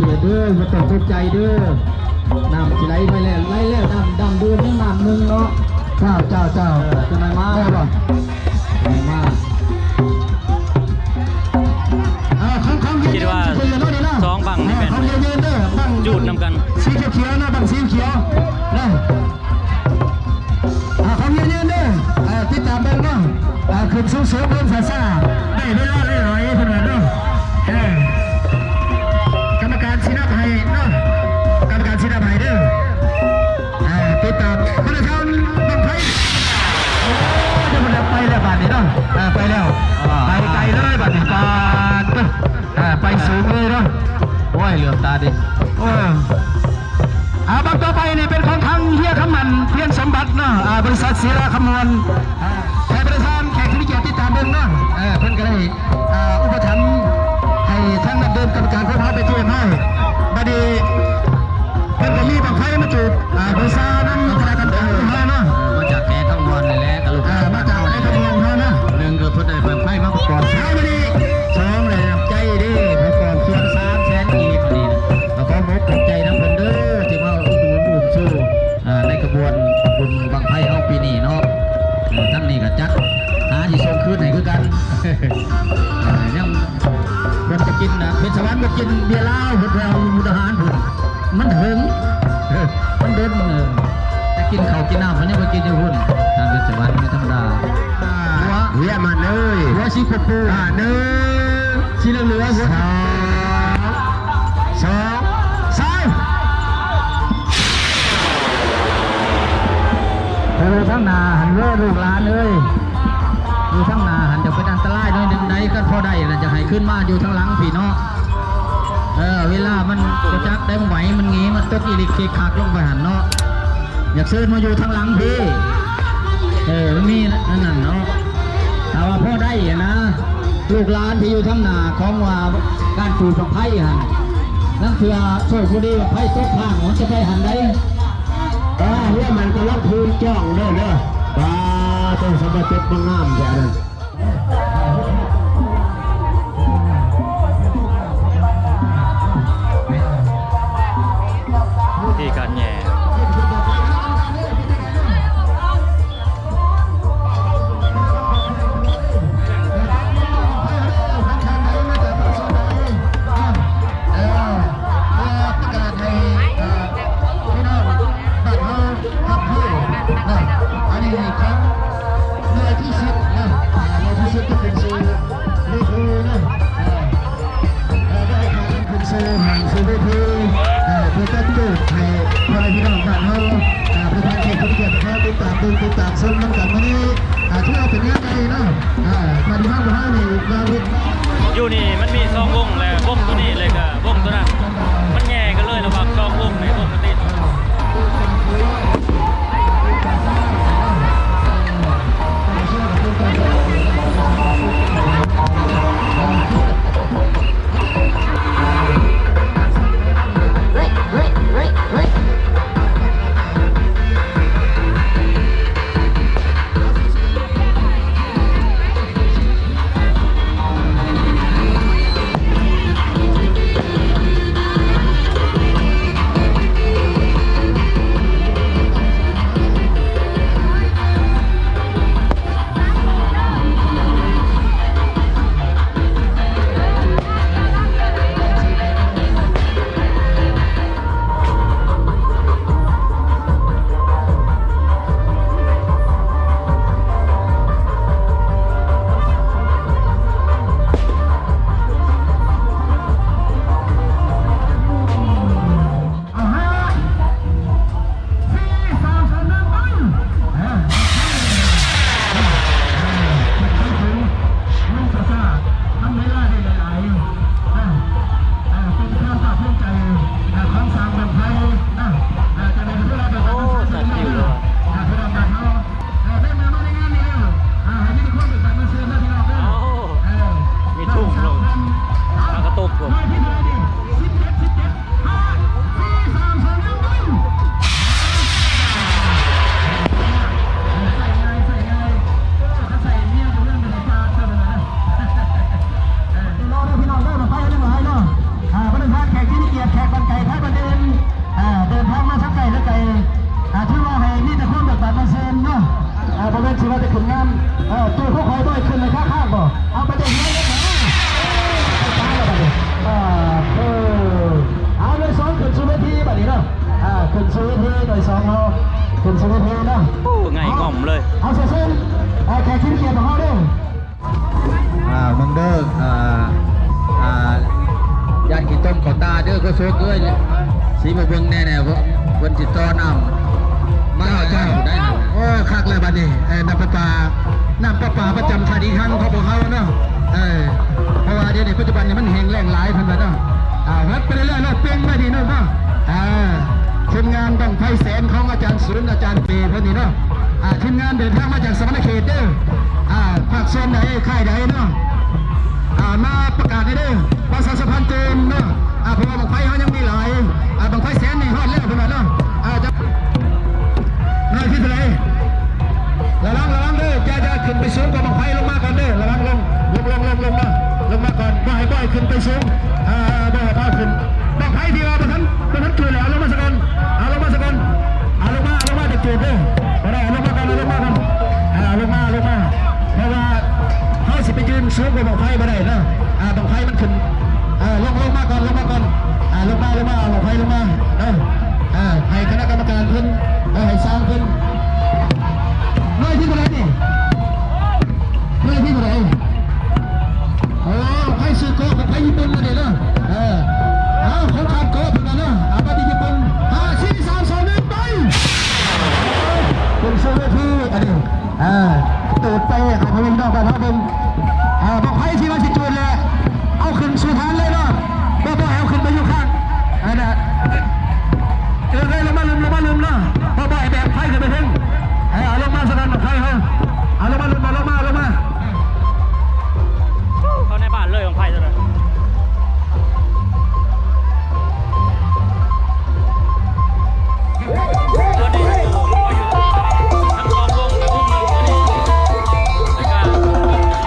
ເດີ ບໍ່ຕ້ອງຕົກໃຈເດີ ນ້ຳຊິໄຫຼໄປແລ້ວ ໄຫຼແລ້ວ ນ້ຳດຳເດີ ຍັງນ້ຳໜຶ່ງເນາະ. ເຈົ້າ ເຈົ້າ ເຈົ້າ ເອີ ຈັ່ງໃດມາ ໄດ້ບໍ່? ມາ ອ່າ ຂອງ ຂອງ ຄິດວ່າສອງບັ້ງນີ້ແມ່ນຈູດນຳກັນ ສີຂຽວໆເນາະ ບັ້ງສີຂຽວເນາະ. ອ່າ ຂອງເຍືອນເດີ ອ່າ ຕິດຕາມເບິ່ງເນາະ ອ່າ ຂຶ້ນສູງໆ ລົງຊ້າໆ ໄດ້ເວລາຫຼາຍໆ ເພິ່ນວ່າເນາະ. ເອີ ກຳມະການຊິນັບໃຫ້ເນາະ ກຳມະການຊິນັບໃຫ້ເດີ. ອ່າ ຕິດຕາມ ເພິ່ນເອົາບັ້ງໄຟ ໂອ້ຍ ເພິ່ນໄປແລ້ວບາດນີ້ເນາະ ອ່າ ໄປແລ້ວ ອ່າ ໄປໄກເລີຍບາດນີ້ ປາດ ອ່າ ໄປສູງເລີຍເນາະ. ໂອ້ຍ ເຫຼືອມຕາເດ້ ເອີ ອ່າ ບັ້ງຕໍ່ໄປນີ້ເປັນຂອງທາງເຮຍຄຳໝັ້ນ ພຽງສົມບັດເນາະ ອ່າ ບໍລິສັດສີລາຄຳມ່ວນ ອ່າ ໃຫ້ປະທານແຂກທີ່ມີກຽດຕິດຕາມເບິ່ງເນາະ ເອີ ເພິ່ນກໍໄດ້ ອ່າ ອຸປະຖຳໃຫ້ທາງນັກເດີ່ນກຳມະການຂອງເຮົາໄປຕຽມໃຫ້. ບັດນີ້ເພິ່ນກໍມີບັ້ງໄຟມາຈູດ ອ່າ ບູຊານຳຄະນະກຳມະການຂອງເຮົາເນາະ ເອີ ມາຈາກແຂກຄຳມ່ວນນີ້ແຫຼະ ກໍລູກ ອ່າ ມາຈາກແຂກຄຳມ່ວນເຮົາເນາະ. ໜຶ່ງກໍເພິ່ນໄດ້ບັ້ງໄຟມາປະກອບ ເຊົ້າມື້ນີ້ ສອງ ໄດ້ນ້ຳໃຈເດ້ ປະກອບສ່ວນສາມແສນກີບນີ້ ກໍຂໍຂອບອົກຂອບໃຈນຳເພິ່ນເດີ ທີ່ມາອຸດໜູນອຸດໜູນສູ່ ອ່າ ໃນຂະບວນບຸນບັ້ງໄຟເຮົາປີນີ້ເນາະ. ເອີ ທາງນີ້ກໍຈັດຫາຊິສົ່ງຄືນໃຫ້ຄືກັນ ເອີ ຍັງ ເພິ່ນຈະກິນນະ ເພັດສະຫວັນບໍ່ກິນເບຍລາວ ເພິ່ນໄປເອົາຢູ່ມຸກດາຫານພຸ້ນ ມັນເຖິງ ເອີ ມັນດົນ ເອີ ແຕ່ກິນເຂົ້າກິນນ້ຳເພິ່ນຍັງບໍ່ກິນຢູ່ພຸ້ນ ທາງເພັດສະຫວັນບໍ່ທຳມະດາ. ອ່າ ຫົວ ເວຍມັນເອີຍ ຫົວສີໂຄໂຄ ອ່າ ໜຶ່ງ ສີເຫຼືອງໆ ຫົວ ສອງ ສອງ ສາມ ໂອ້ ທາງໜ້າຫັ້ນເດີ ລູກຫຼານເອີຍ ຢູ່ທາງໜ້າຫັ້ນຈະເປັນອັນຕະລາຍໜ້ອຍໜຶ່ງໃດ ຄັນພໍໄດ້ລະຈະໃຫ້ຂຶ້ນມາຢູ່ທາງຫຼັງພີ້ເນາະ. ເອີ ເວລາມັນບໍ່ຈັກໄດ້ ມັນໄຫວ ມັນຫງີ ມັນຕົກອີລິກເຄກຄັກລົງໄປຫັ້ນເນາະ. ຢາກເຊີນມາຢູ່ທາງຫຼັງພີ້ ເອີ ມັນມີອັນນັ້ນເນາະ ຖ້າວ່າພໍໄດ້ຫັ້ນນະ ລູກຫຼານທີ່ຢູ່ທາງໜ້າຂອງວ່າການຈູດບັ້ງໄຟຫັ້ນ ລາງເທື່ອໂຊກບໍ່ດີ ບັ້ງໄຟຕົກຂ້າງ ມັນຈະໄປຫັ້ນໃດ. ອ່າ ເຮືອມັນກຳລັງພູນຈ້ອງເດີ ເດີ ປາໂຕ ສຳມາເຈັດມາງາມແທ້ນັ້ນ. ທີ່ການແຍ່ ເອີ ປະກາດໃຫ້ ເອີ ພີ່ນ້ອງບ້ານເຮົາຮັບຮູ້ເນາະ ອັນນີ້ຂອງ ໜ່ວຍທີສິບເນາະ ໜ່ວຍທີສິບຈະຂຶ້ນສູ່ເວທີເນາະ ເອີ ເອີ ໄດ້ພາກັນຂຶ້ນສູ່ຫ້າງສູ່ເວທີ ເອີ ເພື່ອຈັດໂຈດໃຫ້ພໍ່ແມ່ພີ່ນ້ອງບ້ານເຮົາ ເອີ ຜູ້ຜ່ານເຂດທຸກເຂດເຮົາຕິດຕາມເບິ່ງ ຕິດຕາມຊົມນຳກັນມື້ນີ້ ເອີ ຖືວ່າເປັນງານໃຫຍ່ເນາະ ເອີ ບ້ານເຮົາ ເຮົານີ້ ຢູ່ນີ້ມັນມີສອງວົງ ແລະ ວົງໂຕນີ້ ແລະ ກະວົງໂຕນັ້ນ ມັນແຍ່ກັນເລີຍລະຫວ່າງສອງວົງໃນວົງກະຕິນ. ເ ຂໍເຊີນ ເອີ ແຂກທີ່ມີກຽດຂອງເຮົາເດີ. ອ່າ ເບິ່ງເດີ ອ່າ ອ່າ ຢ້ານຂີ້ຕົມເຂົ້າຕາເດີ ໂຄສົກເອີຍ ຊິມາເບິ່ງແດ່ໆ ເພິ່ນຊິຕໍ່ນ້ຳມາ ເຈົ້າ ເຈົ້າ ໄດ້. ໂອ້ ຄັກແລ້ວບັດນີ້ ເອີ ນ້ຳປະປາ ນ້ຳປະປາປະຈຳທ່າດີຄັງຂອງພວກເຮົາເນາະ ເອີ ເພາະວ່າດຽວນີ້ປັດຈຸບັນນີ້ມັນແຫ້ງແລ້ງຫຼາຍເພິ່ນວ່າເນາະ. ອ່າ ວັດໄປເລື້ອຍໆ ໂລດເປັງໄວ້ນີ້ເນາະ ອ່າ ທີມງານບັ້ງໄຟແສນຂອງອາຈານສູນ ອາຈານເປເພິ່ນນີ້ເນາະ ອ່າ ທີມງານເດີນທາງມາຈາກສະຫວັນນະເຂດເດີ ອ່າ ພາກສ່ວນໃດ ຄ້າຍໃດເນາະ ອ່າ ມາປະກາດໃຫ້ເດີ ປະຊາສຳພັນຕື່ມເນາະ ອ່າ ເພາະວ່າບັ້ງໄຟເຮົາຍັງມີຫຼາຍ ອ່າ ບັ້ງໄຟແສນນີ້ຮອດແລ້ວເພິ່ນວ່າເນາະ ອ່າ ຈະ ໜ້ອຍທີ່ເທົ່າໃດ ລະວັງ ລະວັງເດີ ຢ່າ ຢ່າຂຶ້ນໄປສູງກວ່າບັ້ງໄຟ ລົງມາກ່ອນເດີ ລະວັງ ລົງ ລົງ ລົງ ລົງ ລົງມາ ລົງມາກ່ອນ ບໍ່ໃຫ້ ບໍ່ໃຫ້ຂຶ້ນໄປສູງ ອ່າ ບໍ່ໃຫ້ພາຂຶ້ນ ບັ້ງໄຟທີ່ວ່າບໍ່ທັນ ບໍ່ທັນຈູດແລ້ວ ເອົາລົງມາສາກ່ອນ ເອົາລົງມາສາກ່ອນ ເອົາລົງມາ ເອົາລົງມາຈາກຈູດເດີ ບໍ່ໄດ້ ເອົາລົງມາກ່ອນ ເອົາລົງມາກ່ອນ ອ່າ ເອົາລົງມາ ເອົາລົງມາ ເພາະວ່າເຮົາຊິໄປຢືນສູງກວ່າບັ້ງໄຟບໍ່ໄດ້ເນາະ ອ່າ ບັ້ງໄຟມັນຂຶ້ນ ອ່າ ລົງ ລົງມາກ່ອນ ລົງມາກ່ອນ ອ່າ ລົງມາ ລົງມາ ເອົາບັ້ງໄຟລົງມາເນາະ ອ່າ ໃຫ້ຄະນະກຳມະການເພິ່ນ ເອີ ໃຫ້ຊ່າງເພິ່ນ ໜ່ວຍທີເທົ່າໃດນີ້? ເລີຍທີ່ບໍ່ໄດ້ ໂອ້ ໃຜຊື້ເກາະ ໃຜຍີ່ປຸ່ນມາເດ້ເນາະ ເອີ ເອົາ ຂອງຂາດເກາະເພິ່ນວ່າເນາະ ເອົາ ມາທີ່ຍີ່ປຸ່ນ ຫ້າ ສີ່ ສາມ ສອງ ໜຶ່ງ ໄປ ຂຶ້ນສູ່ເວທີ ອັນນີ້ ເອີ ເປີດໄປໃຫ້ພໍ່ແມ່ພີ່ນ້ອງບ້ານເຮົາເບິ່ງ ເອີ ບັ້ງໄຟທີ່ວ່າຊິຈູດແຫຼະ ເອົາຂຶ້ນສູ່ຖານເລີຍເນາະ ບໍ່ ບໍ່ໃຫ້ເອົາຂຶ້ນໄປຢູ່ຂ້າງ ອັນນັ້ນ ເອີ ເອີ ລົງມາລຸ່ມ ລົງມາລຸ່ມເນາະ ບໍ່ ບໍ່ໃຫ້ແບກໄຟຂຶ້ນໄປເທິງ ເອີ ເອົາລົງມາສະກ່ອນ ບັ້ງໄຟເຮົາ ເອົາລົງມາລຸ່ມ ເອົາລົງມາ ເອົາລົງມາ ເຂົ້າໃນບ້ານເລີຍ ບັ້ງໄຟຕົວນັ້ນ ຕອນນີ້ເຮົາຢູ່ທັງສອງວົງ ແລະວົງໜຶ່ງ ຕອນນີ້ ແລ້ວກະ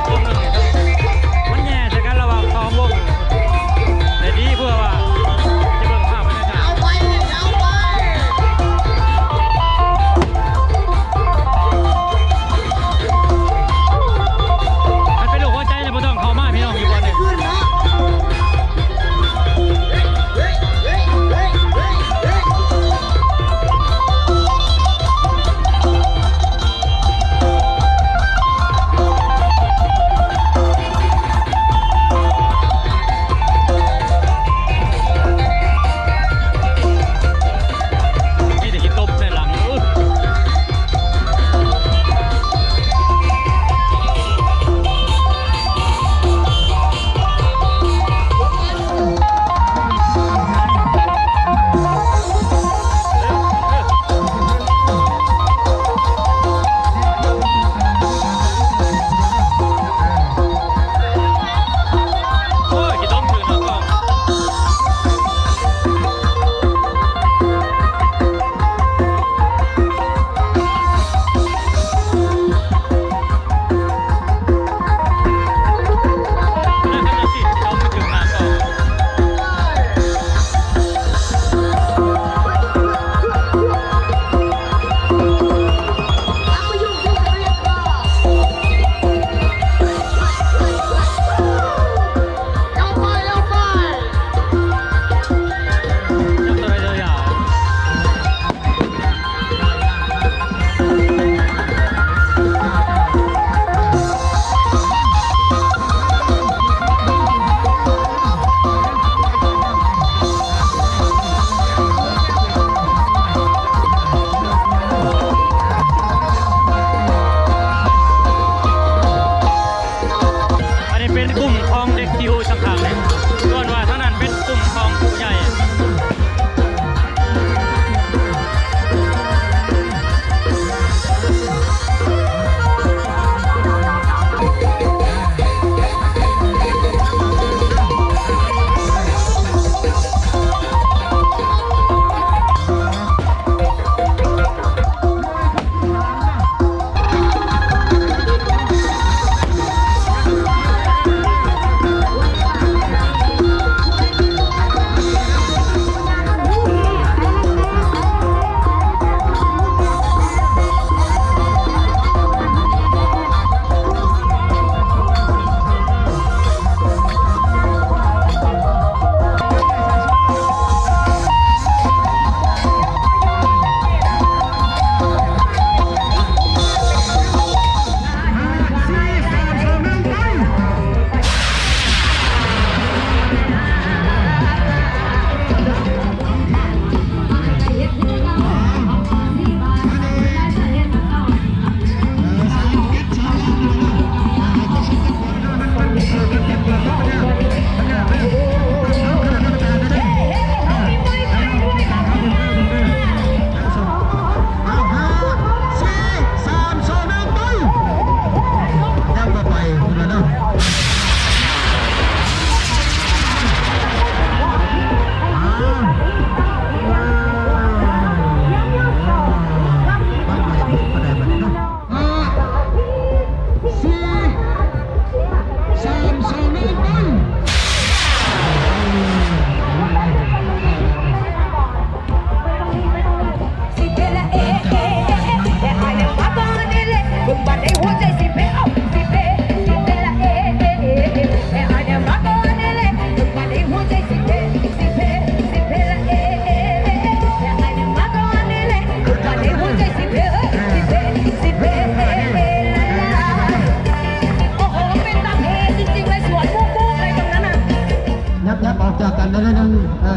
ເອີ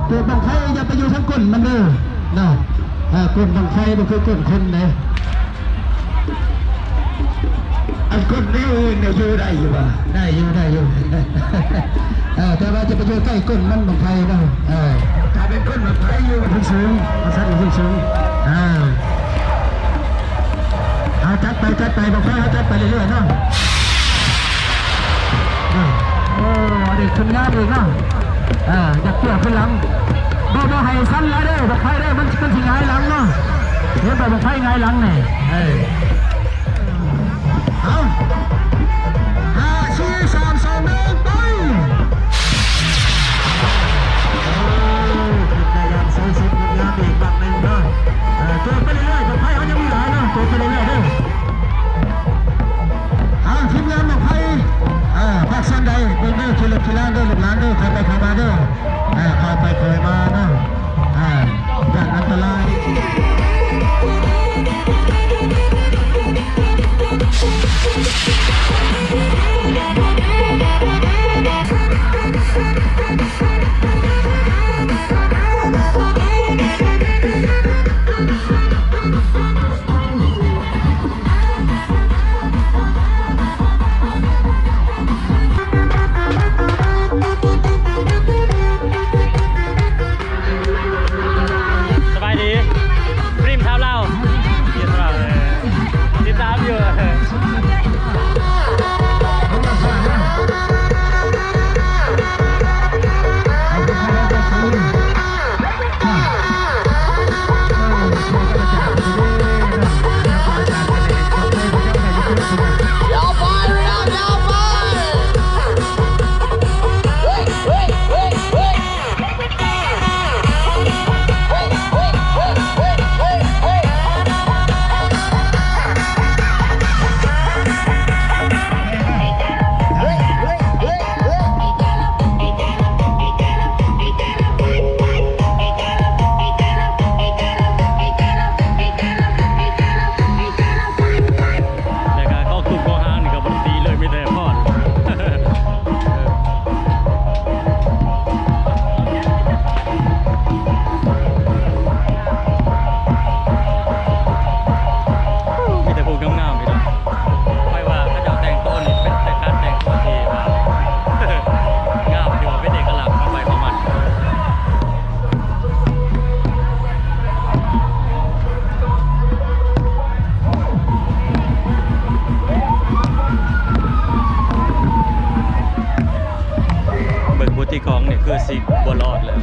ໂກນບັ້ງໄຟຢ່າໄປຢູ່ທາງກົ້ນມັນເດີເນາະ. ເອີ ໂກນບັ້ງໄຟບໍ່ຄືໂກນຄົນເດ້. ອັນກົ້ນແນວອື່ນນີ້ຢູ່ໄດ້ຢູ່ບໍ່? ໄດ້ຢູ່ ໄດ້ຢູ່. ເອີ ແຕ່ວ່າຈະໄປຢູ່ໃກ້ກົ້ນມັນບັ້ງໄຟເນາະ. ເອີ ຖ້າເປັນກົ້ນບັ້ງໄຟຢູ່ເທິງສູງ ວ່າຊັ້ນ ເທິງສູງ. ເອີ ເອົາ ຈັດໄປ ຈັດໄປ ບັ້ງໄຟເຮົາຈັດໄປເລື້ອຍໆເນາະ. ເອີ ໂອ້ ອັນນີ້ຂຶ້ນງາມອີກເນາະ. ເອີ ຢາກຕົວະຂຶ້ນຫຼັງ ບໍ່ ບໍ່ໃຫ້ສັ່ນຫຼາຍເດີ ບັ້ງໄຟເດີ ມັນ ມັນຊິຫງາຍຫຼັງເນາະ. ເຫັນບໍ່ ບັ້ງໄຟຫງາຍຫຼັງນີ້. ເອີ ເອົາ ຫ້າ ສີ່ ສາມ ສອງ ໜຶ່ງ ໄປ. ໂອ້ ຂຶ້ນໄດ້ຢ່າງສົວຍສົດງົດງາມອີກບັ້ງໜຶ່ງເນາະ. ເອີ ຕົວະໄປເລື້ອຍໆ ບັ້ງໄຟເຮົາຍັງມີຫຼາຍເນາະ ຕົວະໄປເລື້ອຍໆເດີ. ເອົາ ທີມງານບັ້ງໄຟ ເອີ ພາກສ່ວນໃດ ເບິ່ງເດີ ຂີ່ລົດຂີ່ລາເດີ ລູກຫຼານເດີ ເຂົ້າໄປເຂົ້າມາເດີ. ເອີ ເຂົ້າໄປເຂົ້າມາເນາະ. ເອີ ຢ້ານອັນຕະລາຍ. ສະບາຍດີ ດຣີມທາວລາວ ຍິນດີຕ້ອນຮັບ ຕິດຕາມຢູ່. ແລ້ວກະຂອງທຸກຂອງຫາງນີ້ກະບໍ່ໄດ້ຕີເລີຍ ມີແຕ່ພອນ. ມີແຕ່ຜູ້ງາມໆ ພີ່ນ້ອງ. ຂ້ອຍວ່າເຂົາເຈົ້າແຕ່ງໂຕນີ້ເປັນແຕ່ງການແຕ່ງໂຕທີ່ວ່າງາມ ທີ່ວ່າເປັນເອກະລັກຂອງໃຜຂອງມັນ. ເບິ່ງຜູ້ຕີກອງນີ້ຄືຊິບໍ່ລອດແລ້ວ.